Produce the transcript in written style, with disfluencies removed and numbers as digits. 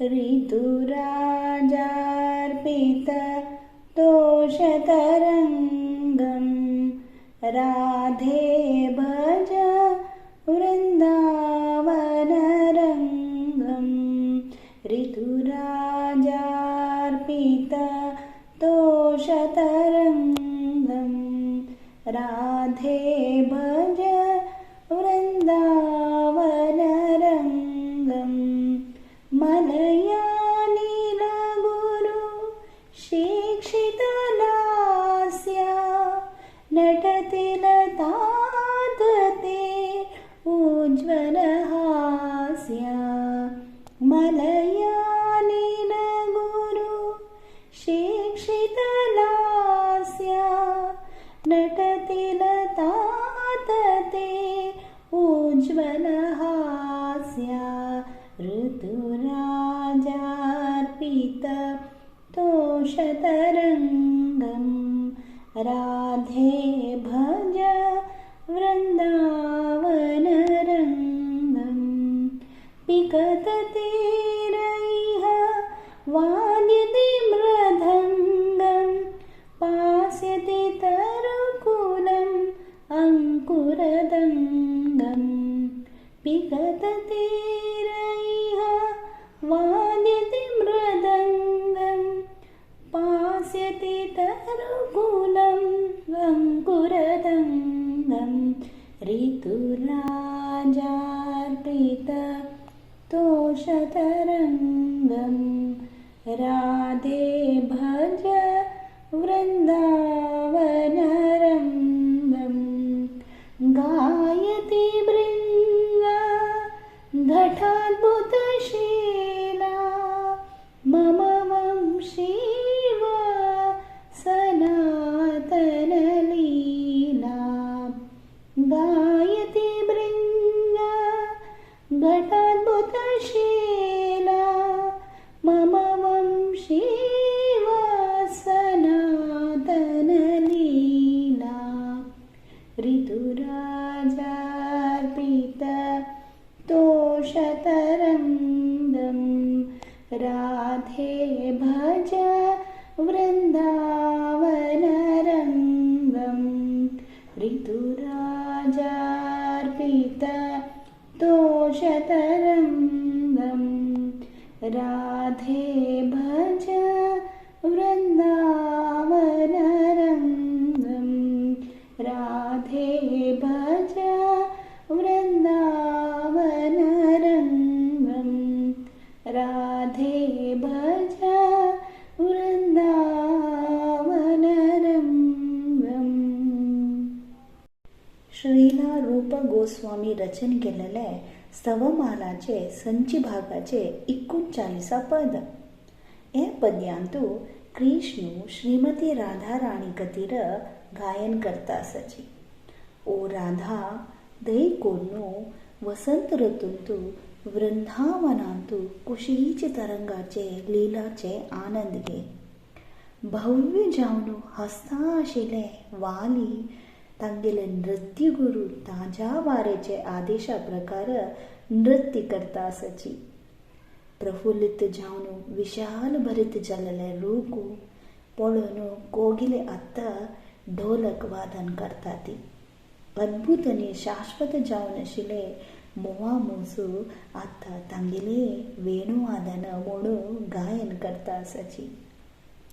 ऋतुराजार्पित तोषतरङ्गं राधे भज वृन्दावनरङ्गं। ऋतुराजार्पित तोषतरङ्गं राधे भज वृन्दावनरङ्गं। मलयानिलगुरु शिक्षितलास्या नटति लतातते उज्ज्वलहास्या। मलयानिलगुरु शिक्षितलास्या नटति लतातते उज्ज्वलहास्या। ऋतुराजार्पित तोषतरङ्गं राधे भज वृन्दावनरङ्गं। पिकततीरैः वाद्यति मृदङ्गं पास्यति तरुकुलम् अङ्कुरदङ्गं। पिकततीरैः वाद्यति मृदङ्गं पास्यति तरुकुलम् अङ्कुरदङ्गं। ऋतुराजार्पित तोषतरङ्गं राधे भज वृन्दावनरङ्गं। गायति भृङ्गा घटाद्भुतशीला मम वंशीव सनातनलीला। गायति भृङ्गा घटाद्भुतशीला मम वंशीव सनातनलीला। ऋतुराजार्पित तोषतरङ्गं राधे भज वृन्दावनरङ्गं। ऋतुराजार्पित तोषतरङ्गं राधे भज वृन्दावनरङ्गं। राधे भज वृन्दावनरङ्गं। राधे भज वृन्दावनरङ्गं। श्रीला रूप गोस्वामी रचन केलेले स्तवमालाचे संची भागाचे 39 पद. हे पद्यांतु कृष्ण श्रीमती राधा राणी कतीर गायन करता आसाची. ओ राधा दय कोर्नु वसंत ऋतुंतु वृंदावनांतु कुशीचे तरंगाचे लीलाचे आनंद घे. भव्य जावनु हसता आशिल्ले वाली तांगेले नृत्यगुरु ताज्या वारेचे आदेशा प्रकार नृत्य करता आसाची. प्रफुल्लित जावनु विशाल भरीत जाल्ले रूकु पळोवनु कोगिले आत्ता ढोलक वादन करता ती. अद्भुत आनी शाश्वत जावन आशिल्ले मोवा मोसू आत्ता तांगेले वेणुवादन म्हणून गायन करता आसाची.